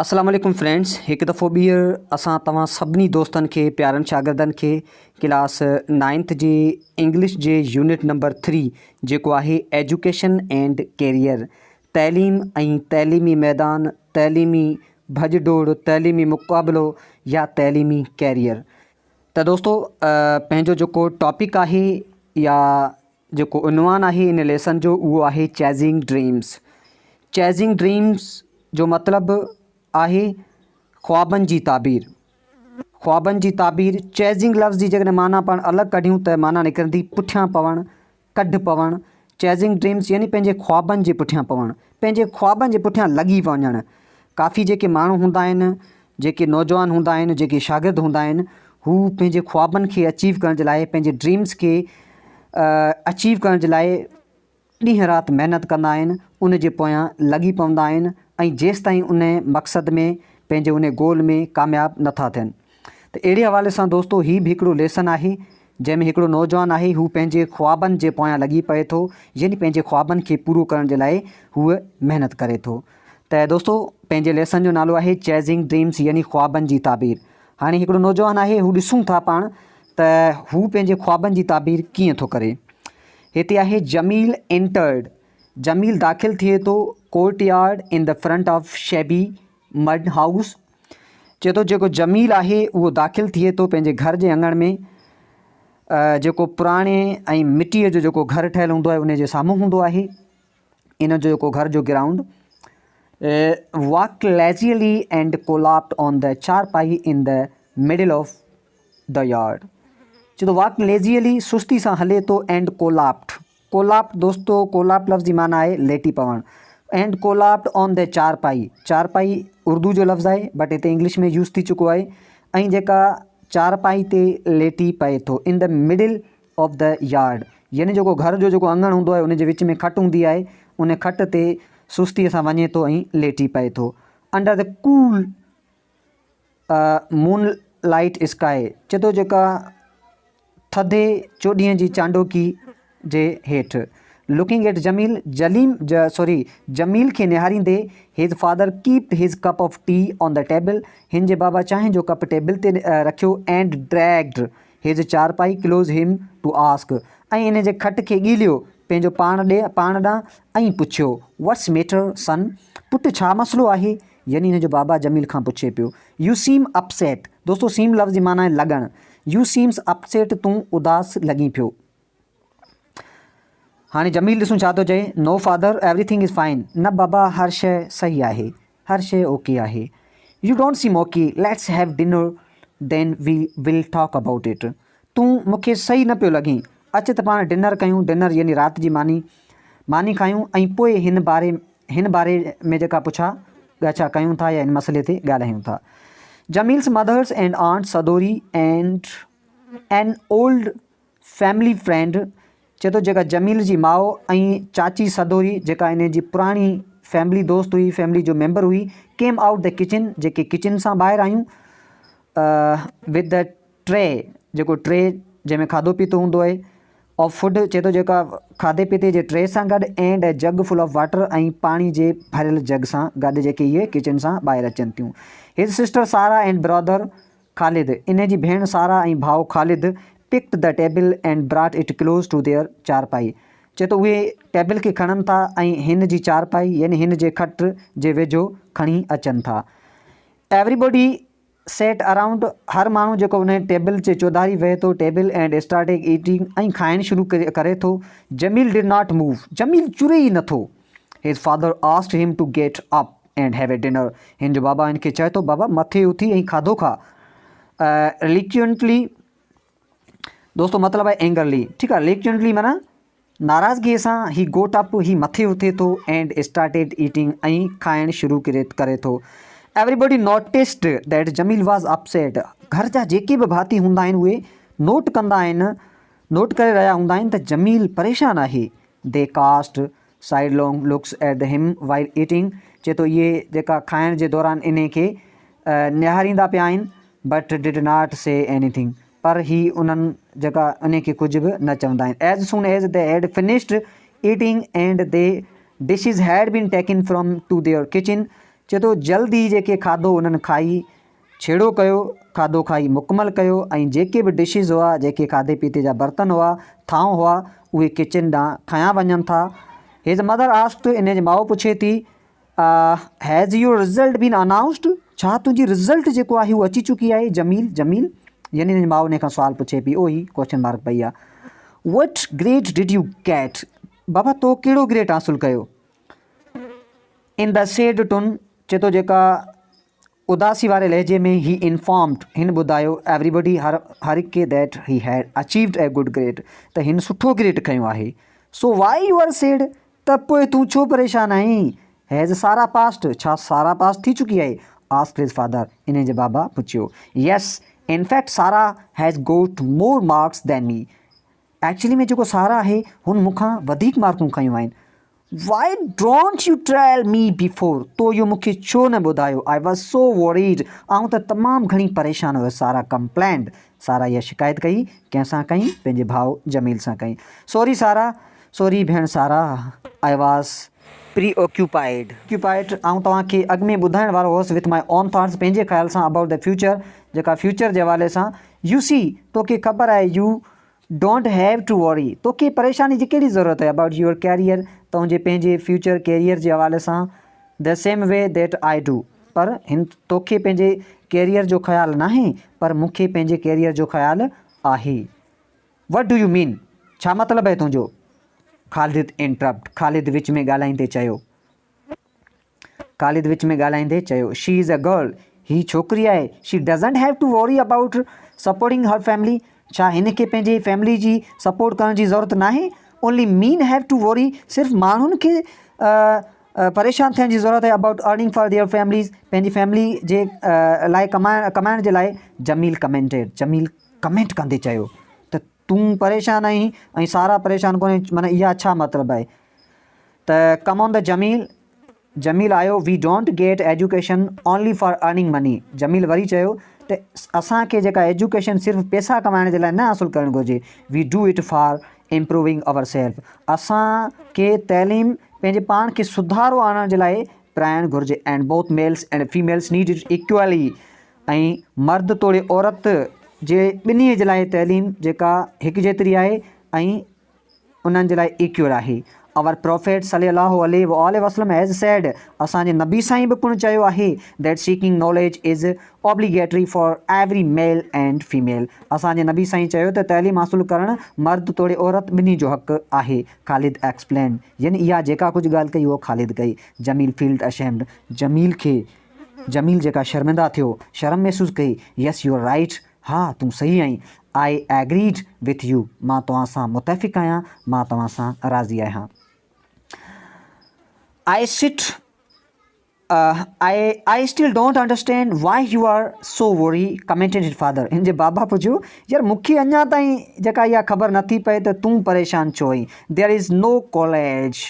السلام عليڪم فرينڊس هڪ دفعو ٻيهر اسان توهان سڀني دوستن کي پيارن شاگردن کي ڪلاس نائنٿ جي انگلش جي يونٽ نمبر ٿري جيڪو آهي ايجوڪيشن اينڊ ڪيريئر تعليم ۽ تعليمي ميدان تعليمي ڀڄ ڊوڙ تعليمي مقابلو يا تعليمي ڪيريئر ته دوستو پنهنجو جيڪو ٽاپڪ آهي يا جيڪو عنوان آهي ان ليسن جو اهو آهي چيزنگ ڊريمز چيزنگ ڊريمز جو مطلب آهي خوابن جي تعبير خوابن جي تعبير چيزنگ لفظ جي جيڪڏهن معنيٰ پاڻ الڳ ڪڍيون ته معنيٰ نڪرندي پٺيان پوڻ ڪڍ پوڻ چيزنگ ڊريمز يعني پنهنجي خوابن جي پٺيان پوڻ پنهنجي خوابن جي پٺيان لڳي وڃڻ ڪافي جيڪي ماڻهو هوندا آهن جيڪي نوجوان هوندا آهن، جيڪي شاگرد هوندا آهن، هو پنهنجي خوابن کي اچيو ڪرڻ جي لاء پنهنجي ڊريمز کي اچيو ڪرڻ جي لاء ڏينهن رات محنت ڪندا آهن، ان جي پويان لڳي پوندا آهن ۽ جيستائين ان مقصد ۾ پنهنجي ان گول ۾ ڪامياب نٿا ٿين. ته اهڙي حوالي سان دوستو هي به هڪڙو ليسن آهي جنهن ۾ هڪڙو نوجوان آهي هو پنهنجي خوابن جي پويان لڳي پئي ٿو يعني پنهنجي خوابن کي پورو ڪرڻ جي لاء هو محنت ڪري ٿو. ته دوستو پنهنجي ليسن جو نالو آهي چيزنگ ڊريمز يعني خوابن جي تعبير هاڻي هڪڙو نوجوان آهي هو ڏسون ٿا پاڻ ته هو پنهنجي خوابن جي تعبير ڪيئن ٿو ڪري هتي آهي جميل انٽرڊ جميل داخل ٿئي ٿو courtyard in the front of shabby mud house چئي ٿو جيڪو جميل آهي اهو داخل ٿئي ٿو پنهنجي گهر جي اڱڻ ۾ جيڪو پراڻي ۽ مٽيء جو جيڪو گهر ٺهيل هوندو آهي ان جي سامهون هوندو آهي ان جو جيڪو گهر جو ground walk lazily and collapsed on the charpai in the middle of the yard چي ٿو واڪ ليزيلي سستي سان هلي ٿو اينڊ ڪولاپٽ ڪولاپٽ دوستو ڪولاپٽ لفظ جي معنيٰ آهي ليٽي پوڻ and collapsed on the charpai charpai Urdu جو لفظ آهي بٽ هتي انگلش ۾ يوز ٿي چڪو آهي ۽ جيڪا چارپائي تي ليٽي پئي ٿو in the middle of the yard يعني جيڪو گهر جو جيڪو اڱڻ هوندو آهي ان جي وچ ۾ کٽ هوندي آهي ان کٽ تي سستيء سان وڃي ٿو ۽ ليٽي پئي ٿو under the cool moonlight sky چئي ٿو جيڪا ٿڌي چوڏهينء جي چانڊوڪي جي هيٺ لوڪنگ ايٽ جميل جليم سوري جميل کي نهاريندي his father kept his cup of tea on the table هن جي بابا چانهه جو ڪپ ٽيبل تي رکيو and dragged his charpai close him to ask ۽ ان جي کٽ کي ڳيليو پنهنجو پاڻ ڏي پاڻ ڏانهن ۽ پڇيو What's matter son؟ پٽ ڇا مسئلو آهي؟ يعني هن جو بابا جميل کان پڇي پيو You seem upset دوستو سيم لفظ جي معنيٰ آهي لڳڻ You seems upset تون اداس لڳين پيو. هاڻي جميل ڏسون ڇا ٿو چئي No father everything is fine نه بابا هر شيء صحيح آهي هر شيء اوڪي آهي You don't seem okay let's have dinner then we will talk about it تون مون کي صحيح نه پيو لڳين اچ ته پاڻ ڊنر ڪيون ڊنر يعني رات جي ماني ماني کايون ۽ پوء هن باري هن باري ۾ جيڪا پڇا ڳاڇا ڪيون ٿا يا هن مسئلي تي ڳالهايون ٿا Jamil's mothers and aunt Sadoori and an old family friend چئي ٿو جيڪا جميل جي ماء ۽ چاچي سدوري جيڪا ان جي پراڻي فيملي دوست هئي فيملي جو ميمبر هئي ڪيم آئوٽ the kitchen جيڪي ڪچن سان ٻاهر آيون ود the ٽري جيڪو ٽري جنهن ۾ کاڌو پيتو هوندو آهي آف فوڊ چئي ٿو جيڪا کاڌي پيتي جي ٽري سان گڏ اينڊ اي جڳ فل آف واٽر ۽ پاڻي جي ڀريل جڳ سان گڏ جيڪي اهي ڪچن سان ٻاهر اچن ٿيون his sister Sara and brother Khalid, انهي جي ڀيڻ سارا ۽ ڀاء Khalid picked the table and brought it close to their charpai چئي ٿو اهي ٽيبل کي کڻن ٿا ۽ هن جي چارپائي يعني هن جي کٽ جي ويجهو کڻي اچن ٿا. Everybody sat around هر ماڻهو جيڪو انهي ٽيبل جي چوڌاري ويهي ٿو ٽيبل and started eating ۽ کائڻ شروع ڪري ٿو. جميل did not move Jamil چري ئي نٿو. His father asked him to get up and have a dinner. هن جو بابا هن کي چئي ٿو، بابا مٿي اٿي ۽ کاڌو کاء. Reluctantly دوستو مطلب آهي Angrily ٺيڪ آهي Reluctantly معنيٰ ناراضگيء سان he got up هي مٿي اٿي ٿو and started eating ۽ کائڻ شروع ڪري ٿو. Everybody noticed that Jamil was upset. گهر جا جيڪي به ڀاتي هوندا آهن اهي نوٽ ڪندا آهن نوٽ ڪري رهيا هوندا آهن ته جميل پريشان آهي. They cast sidelong looks at him while eating چئي ٿو اهي جيڪا کائڻ جي دوران انهي کي نهاريندا پيا آهن but did not say anything پر هي انهن جيڪا انهي کي ڪجهه به نه چوندا آهن as soon as they had finished eating and the dishes had been taken from to their kitchen. چئي ٿو جلد ئي جيڪي کاڌو انهن کائي ڇيڙو ڪيو، کاڌو کائي مڪمل ڪيو ۽ جيڪي به ڊشز هئا، جيڪي کاڌي پيتي جا برتن هئا، ٿانو هئا، اهي ڪچن ڏانهن کنيا وڃن ٿا. His mother asked, ان جي ماء پڇي ٿي، Has your result been announced? ڇا تنهنجي رزلٽ جيڪو آهي اهو اچي چڪي آهي؟ جميل، جميل، يعني ان جي ماء ان کان سوال پڇي پئي، اهو ئي ڪوئسچن مارڪ پئي آهي. What grade did you get? بابا تو ڪهڙو گريڊ حاصل ڪيو؟ ان the sad tone, چئي ٿو جيڪا اداسي واري لهجي ۾ هي انفارمڊ، هن ٻڌايو، ايوري باڊي، هر هر هڪ کي that he had achieved a good grade, ته هن سٺو گريڊ کنيو آهي. So why you are sad, ته پوء تون ڇو پريشان آهين؟ هيز سارا پاسڊ، ڇا سارا پاس ٿي چڪي آهي؟ آسڪڊ his father, انهي جي بابا پڇيو. Yes, in fact Sara has got more marks than me, actually ۾ جيڪو سارا آهي هن مون کان وڌيڪ مارڪون کنيون آهن. Why don't you tell me before تو اهو مون کي ڇو نه ٻڌايو I was so worried آئون ته تمام گهڻي پريشان هيس سارا ڪمپلينڊ سارا اها شڪايت ڪئي ڪنهن سان ڪئي پنهنجي ڀاء جميل سان ڪئي سوري سارا سوري ڀيڻ سارا I was pre occupied occupied آئون توهان کي اڳ ۾ ٻڌائڻ وارو هوس وٿ my own thoughts پنهنجي خيال سان ابائوٽ the future جيڪا فيوچر جي حوالي سان يو سي توکي خبر آهي you don't have to worry توکي پريشاني جي ڪهڙي ضرورت آهي ابائوٽ your career تنهنجي پنهنجي فيوچر ڪيريئر جي حوالي سان the same way that I do پر هن توکي پنهنجي ڪيريئر جو خيال ناهي پر مون کي پنهنجي ڪيريئر جو خيال آهي وٽ do you مين ڇا مطلب آهي تنهنجو خالد انٽرپٽ خالد وچ ۾ ڳالهائيندي چيو. خالد وچ ۾ ڳالهائيندي چيو، شي از اي گرل، هي ڇوڪري آهي، she doesn't have to worry about supporting her family, ڇا هن کي پنهنجي فيملي جي سپورٽ ڪرڻ جي ضرورت ناهي، only men have to worry, صرف ماڻهن کي پريشان ٿيڻ جي ضرورت آهي about earning for their families, پنهنجي فيملي جي لاء ڪمائڻ ڪمائڻ جي لاء، جميل ڪمينٽيڊ، جميل ڪمينٽ ڪندي چيو ته تون پريشان آهين ۽ سارا پريشان ڪونهي معنيٰ اها ڇا مطلب آهي ته ڪم آن ته جميل جميل آيو we don't get education only for earning money Jamil وري چيو ته اسان کي جيڪا ايجوڪيشن صرف پيسا ڪمائڻ جي لاء نه حاصل ڪرڻ گهرجي we do it for improving our self اسان کي تعليم پنهنجي پاڻ کي سڌارو آڻڻ جي لاء پرائڻ گهرجي and both males and females need it equally ۽ مرد توڙي عورت جي ٻنهي جي لاء تعليم جيڪا هڪجيتري آهي ۽ انهن جي لاء ايڪيول آهي. Our Prophet صلي الله عليه واٰله وسلم has said اسان جي نبي سائين به پڻ چيو آهي that seeking knowledge is obligatory for every male and female اسان جي نبي سائين چيو ته تعليم حاصل ڪرڻ مرد توڙي عورت ٻنهي جو حق آهي خالد explained يعني اها جيڪا ڪجهه ڳالهه ڪئي اهو خالد ڪئي جميل felt ashamed Jamil کي جميل جيڪا شرمنده ٿيو شرم محسوس ڪئي Yes you are right ها تون صحيح آهين I agreed with you مان توهان سان متفق آهيان مان توهان سان راضي آهيان I sit I I still don't understand why you are so worry commented his father هن جي بابا پڇيو يار مون کي اڃا تائين جيڪا اها خبر نٿي پئي ته تون پريشان ڇو آهين there is no college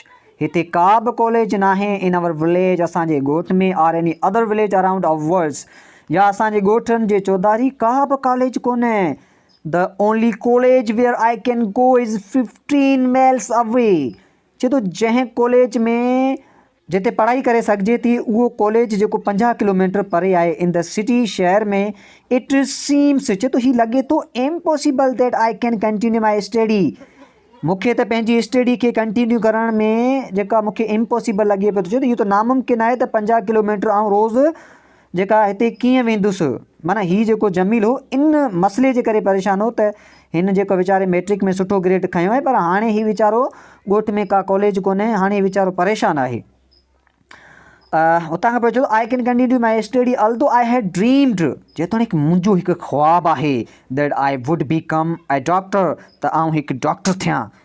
هتي ڪا به ڪاليج ناهي ان اور وليج اسان جي ڳوٺ ۾ or any other village around ours يا اسان جي ڳوٺن جي چوڌاري ڪا به ڪاليج ڪونهي the only college where I can go is fifteen miles away چي ٿو جنهن ڪاليج ۾ جتي پڙهائي ڪري سگهجي ٿي اهو ڪاليج جيڪو 50 ڪلوميٽر پري آهي ان the city شهر ۾ it seems چي ٿو هي لڳي ٿو impossible that I can continue my study مون کي ته پنهنجي اسٽڊي کي ڪنٽينيو ڪرڻ ۾ جيڪا مون کي امپاسيبل لڳي پيو ٿو چئي ته اهو ته ناممڪن آهي ته 50 ڪلوميٽر آئون روز جيڪا هتي ڪيئن ويندس معنيٰ هي جيڪو جميل هو ان مسئلي جي ڪري پريشان هو ته هن جيڪو ويچاري ميٽرڪ ۾ سٺو گريڊ کنيو آهي پر هاڻي هي ويچارو ڳوٺ ۾ ڪا ڪاليج ڪونهي هاڻي هي ويچارو پريشان آهي. اتان کان پوء چيو I can continue my study although I had dreamed جيتوڻيڪ منهنجو هڪ خواب آهي that I would become a doctor ته آئون هڪ ڊاڪٽر ٿيان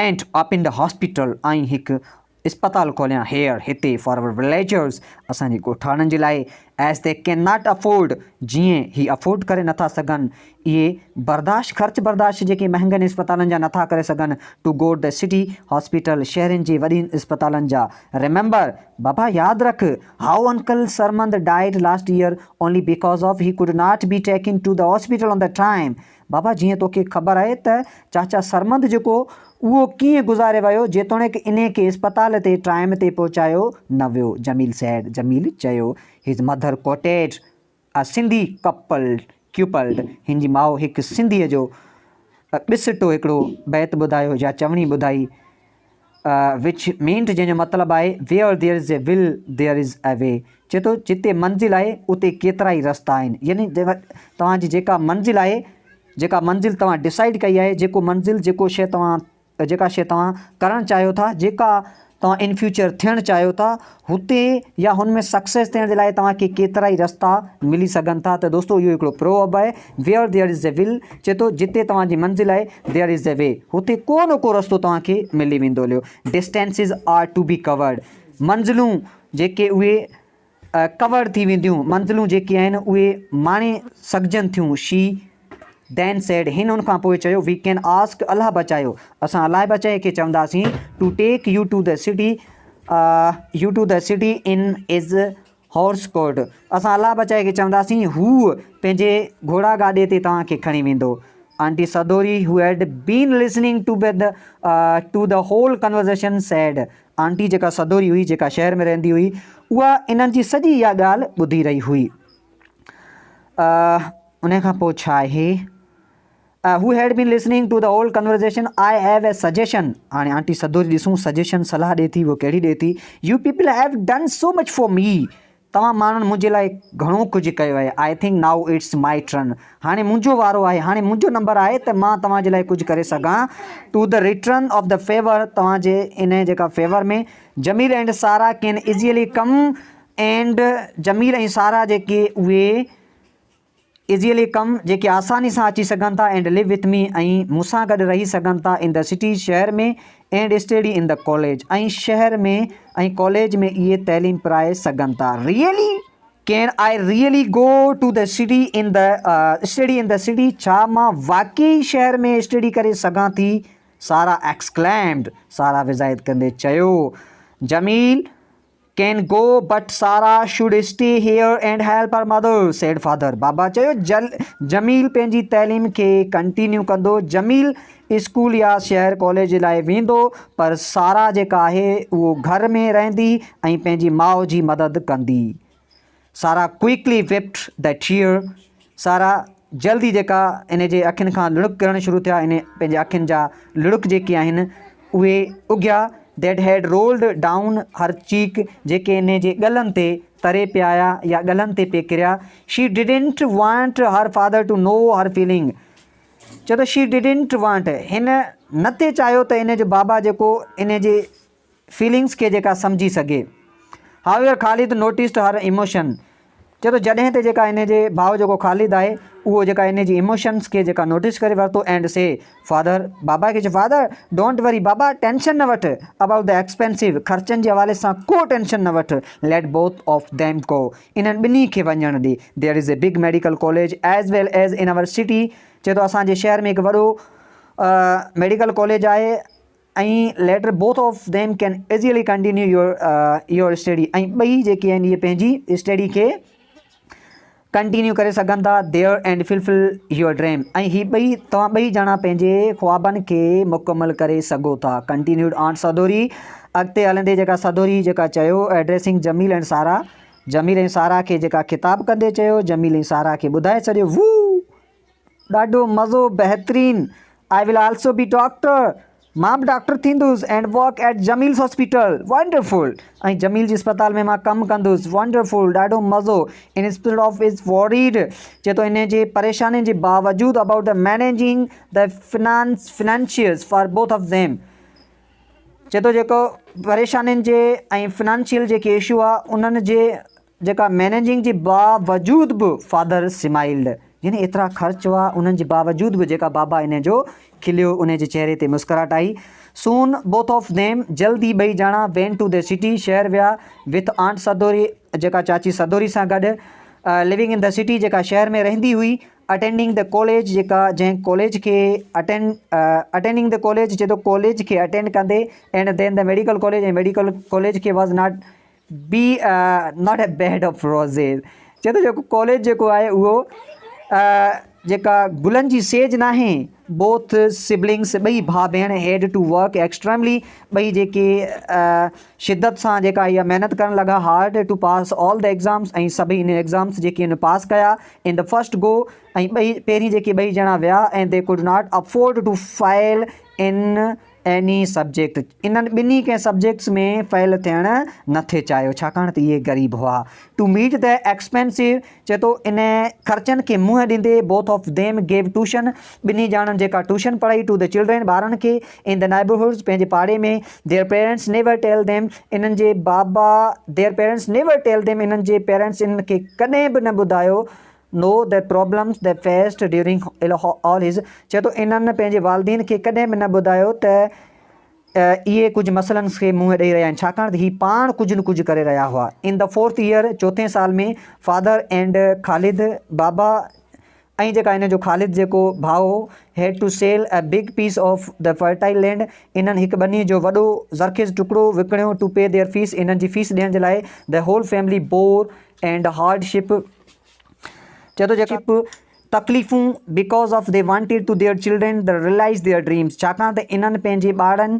اينڊ اوپن the hospital ۽ هڪ اسپتال کوليان هيئر هتي فار اور وليجرز اسان جي ڳوٺاڻن جي لاء as they can not afford جيئن هي افورڊ ڪري نٿا سگهن اهي برداشت خرچ برداشت جيڪي مهنگن اسپتالن جا نٿا ڪري سگهن to go the city hospital شهرين جي وڏين اسپتالن جا ريميمبر بابا ياد رک how uncle Sarmand died last year only because of he could not be taken to the hospital on the time. بابا جيئن توکي خبر آهي ته چاچا سرمد جيڪو اهو ڪيئن گذاري ويو جيتوڻيڪ انهي کي اسپتال تي ٽائيم تي پهچايو نه ويو جميل سيڊ جميل چيو His mother quoted a Sindhi couple coupled هن جي ماء هڪ سنڌيء جو ٻه سٽو هڪڙو بيت ٻڌايو يا چوڻي ٻڌائي Which meant جنهن جو مطلب آهي Where there is a will there is a way چئي ٿو جتي منزل آهي اتي ڪيترائي رستا آهن يعني توهان جي جيڪا منزل آهي جيڪا منزل توهان ڊسائيڊ ڪئي آهي جيڪو منزل جيڪو شيء توهان جيڪا شيء توهان ڪرڻ چاهيو ٿا جيڪا توهان ان فيوچر ٿيڻ چاهيو ٿا هتي يا هن ۾ سڪسيس ٿيڻ جي لاء توهان کي ڪيترائي رستا ملي سگهن ٿا ته دوستو اهو هڪڙو پروورب آهي Where there is a will چئي ٿو جتي توهان جي منزل آهي There is a way هتي ڪو نه ڪو رستو توهان کي ملي ويندو هليو Distances are to be covered منزلون جيڪي اهي ڪورڊ ٿي وينديون منزلون جيڪي آهن اهي ماڻي سگهجن ٿيون She then said هن ان کان پوء چيو We can ask Allah Bachayo اسان الله بچائي کي چونداسين to take you to the city you to the city in his horse cart اسان الله بچائي کي چونداسين هو پنهنجي گهوڙا گاڏي تي توهان کي کڻي ويندو Aunty Saduri who had been listening to the to the whole conversation said aunty جيڪا سدوري هئي جيڪا شهر ۾ رهندي هئي اها انهن جي سڄي اها ڳالهه ٻڌي رهي هئي ان کان پوء ڇا آهي who had been listening to the whole conversation I have a suggestion هاڻي آنٽي سدوري ڏسون سجيشن صلاح ڏي ٿي اهو ڪهڙي ڏي ٿي you people have done so much for me توهان ماڻهن منهنجي لاء گهڻو ڪجهه ڪيو آهي I think now it's my turn هاڻي منهنجو وارو آهي هاڻي منهنجو نمبر آهي ته مان توهان جي لاء ڪجهه ڪري سگهان to the return of the favour توهان جي انهي جيڪا favour ۾ Jamil and Sara can easily come and Jamil ۽ Sara جيڪي اهي ايزيلي ڪم جيڪي آساني سان اچي سگهن ٿا اينڊ لو وٿ مي ۽ مون سان گڏ رهي سگهن ٿا ان the city شهر ۾ and study in the college ۽ شهر ۾ ۽ ڪاليج ۾ اهي تعليم پرائي سگهن ٿا really can I really go to the city in the study in the city ڇا مان واقعي شهر ۾ اسٽڊي ڪري سگهان ٿي سارا ايڪسڪليمڊ سارا وضاحت ڪندي چيو Jamil can go but Sara should stay here and help her mother said father بابا چيو جل جميل پنهنجي تعليم کي ڪنٽينيو ڪندو جميل اسڪول يا شهر ڪاليج لاء ويندو پر سارا جيڪا آهي اهو گهر ۾ رهندي ۽ پنهنجي ماء جي مدد ڪندي Sara quickly wiped the tear Sara جلد ئي جيڪا ان جي اکين کان لڙڪ ڪرڻ شروع ٿيا ان پنهنجي اکين جا لڙڪ جيڪي آهن اهي اگهيا that had rolled down her cheek جيڪي ان جي ڳلن تي تري پيا آيا يا ڳلن تي پئي ڪريا she didn't want her father to know her feeling چئو ته شي ڊڊنٽ وانٽ هن نه ٿي چاهيو ته ان جو بابا جيڪو ان جي فيلنگس کي جيڪا سمجهي سگهي. However Khalid noticed her emotion چئي ٿو جڏهن ته جيڪا ان جي ڀاء جيڪو خالد آهي اهو جيڪا ان جي ايموشنس کي جيڪا نوٽيس ڪري ورتو اينڊ سي فادر بابا کي چيو فادر don't وري بابا ٽينشن نه وٺ ابائوٽ the expensive خرچن جي حوالي سان ڪو ٽينشن نه وٺ let both of them go انهن ٻنهي کي وڃڻ ڏي there is a big medical college as well as in our city چئي ٿو اسان جي شهر ۾ هڪ وڏو ميڊيڪل ڪاليج آهي ۽ later both of them can easily continue your your study ۽ ٻئي جيڪي آهن اهي پنهنجي اسٽڊي کي ڪنٽينيو ڪري سگهن ٿا there and fulfil your dream ۽ هي ٻئي توهان ٻئي ڄڻا پنهنجي خوابن کي مڪمل ڪري سگهو ٿا ڪنٽينيوڊ آنٽ سدوري اڳتي هلندي جيڪا سدوري جيڪا چيو ايڊريسنگ جميل اينڊ سارا جميل ۽ سارا کي جيڪا خطاب ڪندي چيو جميل ۽ سارا کي ٻڌائي ڇڏيو وو ڏاڍو مزو بهترين I will also be doctor مان به ڊاڪٽر ٿيندس and work at Jamil's hospital wonderful ۽ Jamil جي اسپتال ۾ مان ڪم ڪندس ونڊرفل ڏاڍو مزو in spite of his worried چئي ٿو ان جي پريشانين جي باوجود about the managing the finance financials for both of them چئي ٿو جيڪو پريشانين جي ۽ فنانشل جيڪي اشو آ انهن جي جيڪا مئنيجنگ جي باوجود به فادر سمائلڊ يعني ايترا خرچ هئا انهن جي باوجود به جيڪا بابا انهي جو کليو انهي جي چهري تي مسڪراهٽ آئي سون بوٿ آف ديم جلد ئي ٻئي ڄڻا وينٽ ٽو the city شهر ويا وٿ آنٽ سدوري جيڪا چاچي سدوري سان گڏ لوينگ ان the city جيڪا شهر ۾ رهندي هئي اٽينڊنگ the college جيڪا جنهن ڪاليج کي اٽينڊ اٽينڊنگ the college چئي ٿو ڪاليج کي اٽينڊ ڪندي and then the medical college ۽ medical college کي was not be not a bed of roses چئي ٿو جيڪو ڪاليج جيڪو آهي اهو جيڪا گلن جي سيج ناهي، بوٿ سبلنگس ٻئي ڀاء ڀيڻ هيڊ ٽو ورڪ ايڪسٽريملي ٻئي جيڪي شدت سان جيڪا اها محنت ڪرڻ لڳا hard to pass all the exams ۽ سڀئي انهن ايگزامس جيڪي ان پاس ڪيا ان the first گو ۽ ٻئي پهرين جيڪي ٻئي ڄڻا ويا ۽ they could not afford to fail in any subject انهن ٻنهي ڪنهن سبجيڪٽس ۾ فيل ٿيڻ نه ٿي چاهيو ڇاڪاڻ ته اهي غريب هئا ٽو ميٽ the expensive چئي ٿو ان خرچن کي منهن ڏيندي both of them gave tuition ٻنهي ڄاڻن جيڪا ٽيوشن پڙهائي ٽو the children ٻارن کي ان the نائبرهوڊز پنهنجي پاڙي ۾ their parents never tell them انهن جي بابا their parents never tell them انهن جي پيرنٽس انهن کي ڪڏهن به نه ٻڌايو know the problems they faced during all his چئي ٿو انهن پنهنجي والدين کي ڪڏهن به نه ٻڌايو ته اهي ڪجهه مسئلن کي منهن ڏئي رهيا آهن ڇاڪاڻ ته هي پاڻ ڪجهه نه ڪجهه ڪري رهيا هئا ان the fourth year چوٿين سال ۾ فادر اينڊ خالد بابا ۽ جيڪا ان جو خالد جيڪو ڀاء هو had to sell a big piece of the fertile land انهن هڪ ٻني جو وڏو زرخيز ٽڪڙو وڪڻيو ٽو پي their fee انهن جي فيس ڏيڻ جي لاء the whole family bore and hardship چئي ٿو جيڪي به تڪليفون because of they wanted to their children the realise their dreams ڇاڪاڻ ته انهن پنهنجي ٻارڙن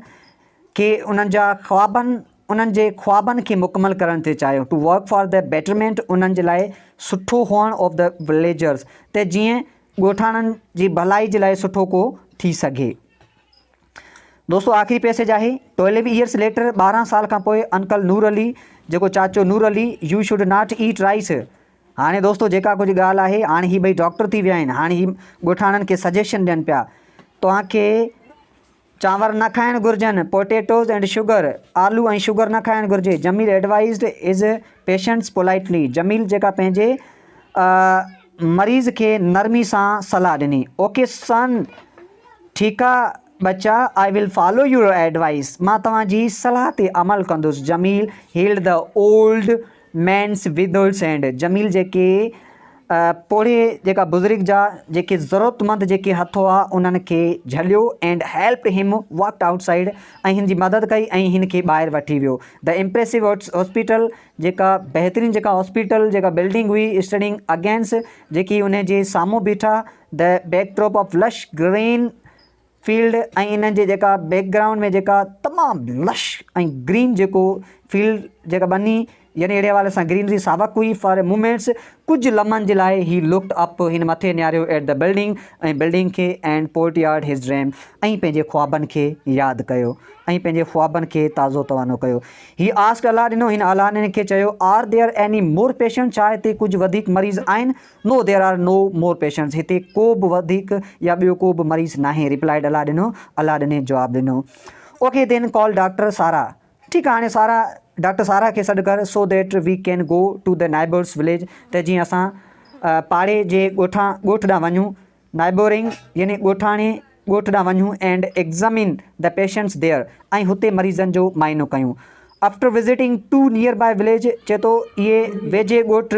کي انهن جا خوابن انهن جي خوابن کي مڪمل ڪرڻ ٿي چاهيو to work for the betterment انهن جي لاء سٺو هئڻ آف the وليجرز ته جيئن ڳوٺاڻن جي ڀلائي جي لاء سٺو ڪو ٿي سگهي. دوستو آخري پيسيج آهي ٽوئلو ايئرس ليٽر 12 سال کان پوء انڪل نور علي جيڪو چاچو Noor Ali you should not eat rice هاڻي دوستو جيڪا ڪجهه ڳالهه آهي هاڻي هي ٻئي ڊاڪٽر ٿي ويا آهن هاڻي هي ڳوٺاڻن کي سجيشن ڏين پيا توهان کي چانور نه کائڻ گهرجن پوٽيٽوز اينڊ شگر آلو ۽ شگر نه کائڻ گهرجي Jamil advised his patients politely Jamil جيڪا پنهنجي مريض کي نرمي سان صلاح ڏني اوڪي سن ٺيڪ آ ٻچا I will follow your advice مان توهان جي صلاح تي عمل ڪندس Jamil held the old man's withered hand Jamil جيڪي پوڙهي جيڪا بزرگ جا جيڪي ضرورتمند جيڪي هٿ هئا انهن کي جهليو and helped him walked outside ۽ هن جي مدد ڪئي ۽ هن کي ٻاهر وٺي ويو the impressive hospital جيڪا بهترين جيڪا هاسپيٽل جيڪا بلڊنگ هئي اسٽينڊنگ اگينسٽ جيڪي ان جي سامهون بيٺا the backdrop of lush green field ۽ انهن جي جيڪا بيڪ گرائونڊ ۾ جيڪا تمام لش ۽ گرين جيڪو فيلڊ جيڪا ٻني يعني اهڙي حوالي سان گرينري ساوڪ هئي فار مومينٽس ڪجهه لمحن جي لاء هي لڪڊ اپ هن مٿي نهاريو ايٽ the building ۽ building کي and port yard his dream ۽ پنهنجي خوابن کي ياد ڪيو ۽ پنهنجي خوابن کي تازو توانو ڪيو. هي آسڪ الله ڏنو هن الله ڏني کي چيو are there any more patient ڇا هتي ڪجهه وڌيڪ مريض آهن no there are no more patients هتي ڪو به وڌيڪ يا ٻيو ڪو به مريض ناهي ريپلائيڊ الله ڏنو الله ڏني جواب ڏنو اوڪي دين ڪال ڊاڪٽر سارا ٺيڪ آهي هاڻي سارا ڊاڪٽر سارا کي سڏ ڪر so that we can go to the neighbours village ته جيئن اسان پاڙي جي ڳوٺان ڳوٺ ڏانهن وڃون نائبورنگ يعني ڳوٺاڻي ڳوٺ ڏانهن وڃون and examine the patients there ۽ هتي مريضن جو معائنو ڪيون after visiting two nearby village چئي ٿو اهي ويجهي ڳوٺ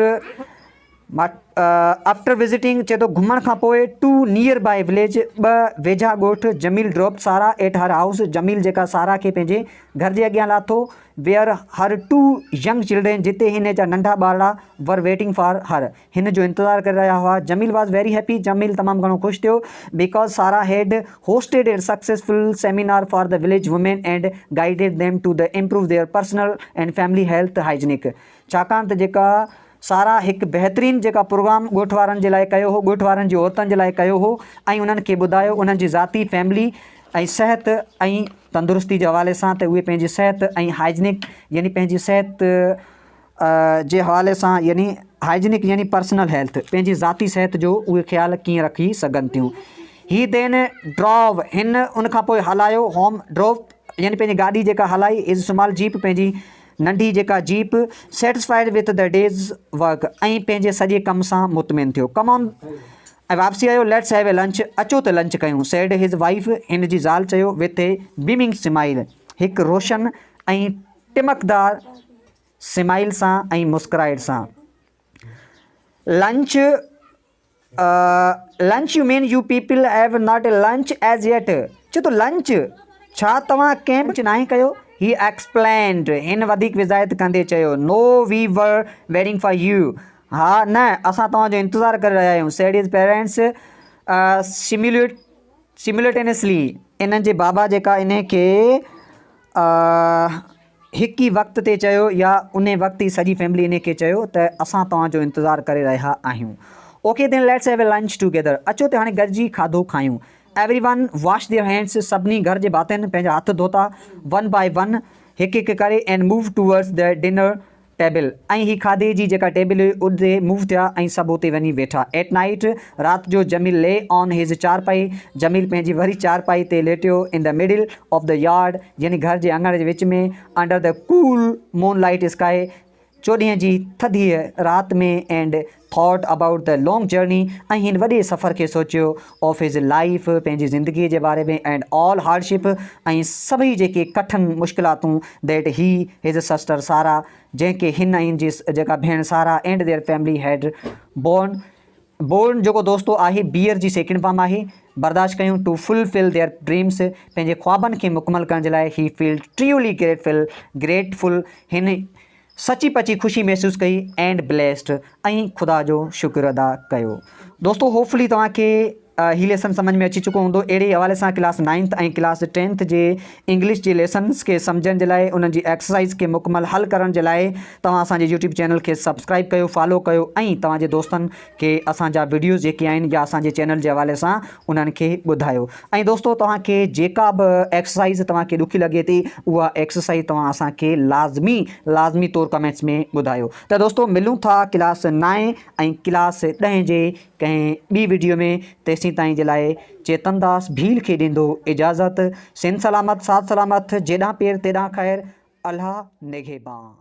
آفٽر وزٽنگ چئي ٿو گهمڻ کان پوء ٽو نيئر باء وليج ٻه ويجها ڳوٺ Jamil drop Sara at her house Jamil جيڪا سارا کي پنهنجي گهر جي اڳيان لاٿو where her two young children جتي هن جا ننڍا ٻارڙا ور ويٽنگ فار هر هن جو انتظار ڪري رهيا هئا. Jamil was very happy, Jamil تمام گهڻو خوش ٿيو، because Sara had hosted a successful seminar for the village women and guided them to the improve their personal and family health hygienic ڇاڪاڻ ته جيڪا سارا هڪ بهترين جيڪا پروگرام ڳوٺ وارن جي لاء ڪيو هو ڳوٺ وارن جي عورتن جي لاء ڪيو هو ۽ انهن کي ٻڌايو انهن جي ذاتي فيملي ۽ صحت ۽ تندرستي جي حوالي سان ته اهي پنهنجي صحت ۽ هائجنڪ يعني پنهنجي صحت جي حوالي سان يعني هائجنڪ يعني پرسنل هيلٿ پنهنجي ذاتي صحت جو اهي خيال ڪيئن رکي سگهن ٿيون. هي دين ڊروو هن ان کان پوء هلايو هوم ڊروو يعني پنهنجي گاڏي جيڪا هلائي his small jeep پنهنجي ننڍي جيڪا jeep satisfied with the day's work ۽ پنهنجي سڄي ڪم سان مطمئن ٿيو ڪم آن ۽ واپسي آيو ليٽس have a lunch اچو ته لنچ ڪيون سيڊ his wife هن جي زال چيو وٿ اي بيمنگ سمائل هڪ روشن ۽ ٽمڪدار سمائل سان ۽ مسڪرائٽ سان. Lunch lunch you mean you people have not lunch as yet چي ٿو لنچ ڇا توهان ڪنهن به ناهي ڪيو هي ايڪسپلينڊ هن وڌيڪ وضاحت ڪندي چيو no we were waiting for you ها نه اسان توهان جو انتظار ڪري رهيا آهيون سيڊ his parents سميوليٽ سميولٽينسلي انهن جي بابا جيڪا انهي کي هڪ ئي وقت تي چيو يا انهي وقت ئي سڄي فيملي انهي کي چيو ته اسان توهان جو انتظار ڪري رهيا آهيون. Okay then let's have a lunch together اچو ته هاڻي گڏجي کاڌو کايون. Every one wash their hands سڀني گهر جي ڀاتين پنهنجا هٿ ڌوتا ون باء ون هڪ هڪ ڪري and move towards the dinner table ۽ هي کاڌي جي جيڪا ٽيبل هئي اتي موو ٿيا ۽ سڀ اتي وڃي ويٺا. ايٽ نائيٽ، رات جو، جميل لي آن his چارپائي، جميل پنهنجي وري چارپائي تي ليٽيو، in the middle of the yard, يعني گهر جي اڱڻ جي وچ ۾، under the cool moonlight sky, چوڏهينء جي ٿڌيء رات ۾، and thought about the long journey, ۽ هن وڏي سفر کي سوچيو، آف his life, پنهنجي زندگيء جي باري ۾، اينڊ آل هارڊشپ، ۽ سڀئي جيڪي ڪٺن مشڪلاتون، that he, his sister Sara, جنهن کي هن ۽ هن جي جيڪا ڀيڻ Sara, and their family had borne, borne جيڪو دوستو آهي بيئر جي سيڪنڊ فارم آهي، برداشت ڪيون، to fulfil their dreams, پنهنجي خوابن کي مڪمل ڪرڻ جي لاء، هي فيلٽ ٽريولي گريٽفل، گريٽفل، هن سچي پچي خوشي محسوس ڪئي اينڊ بليسڊ ۽ خدا جو شڪر ادا ڪيو. دوستو هوپ فلي توهان کي هي ليسن سمجهه ۾ اچي چڪو هوندو اهڙي حوالي سان ڪلاس نائنٿ ۽ ڪلاس ٽينٿ جي انگلش جي ليسنس کي سمجهڻ جي لاء انهن جي ايڪسرسائز کي مڪمل حل ڪرڻ جي لاء توهان اسان جي يوٽيوب چينل کي سبسڪرائب ڪيو فالو ڪيو ۽ توهان جي دوستن کي اسان جا وڊيوز جيڪي آهن يا اسان جي چينل جي حوالي سان انهن کي ٻڌايو ۽ دوستو توهان کي جيڪا به ايڪسرسائز توهان کي ڏکي لڳي ٿي اها ايڪسرسائز توهان اسان کي لازمي لازمي طور ڪمينٽس ۾ ٻڌايو ته دوستو ملون ٿا ڪلاس نائين ۽ ڪلاس ڏهين جي ڪنهن ٻي وڊيو ۾ تيسين تائين جي لاء چيتن داس ڀيل کي ڏيندو اجازت سنڌ سلامت ساٿ سلامت جيڏانهن پير تيڏانهن خير الله نگهبان.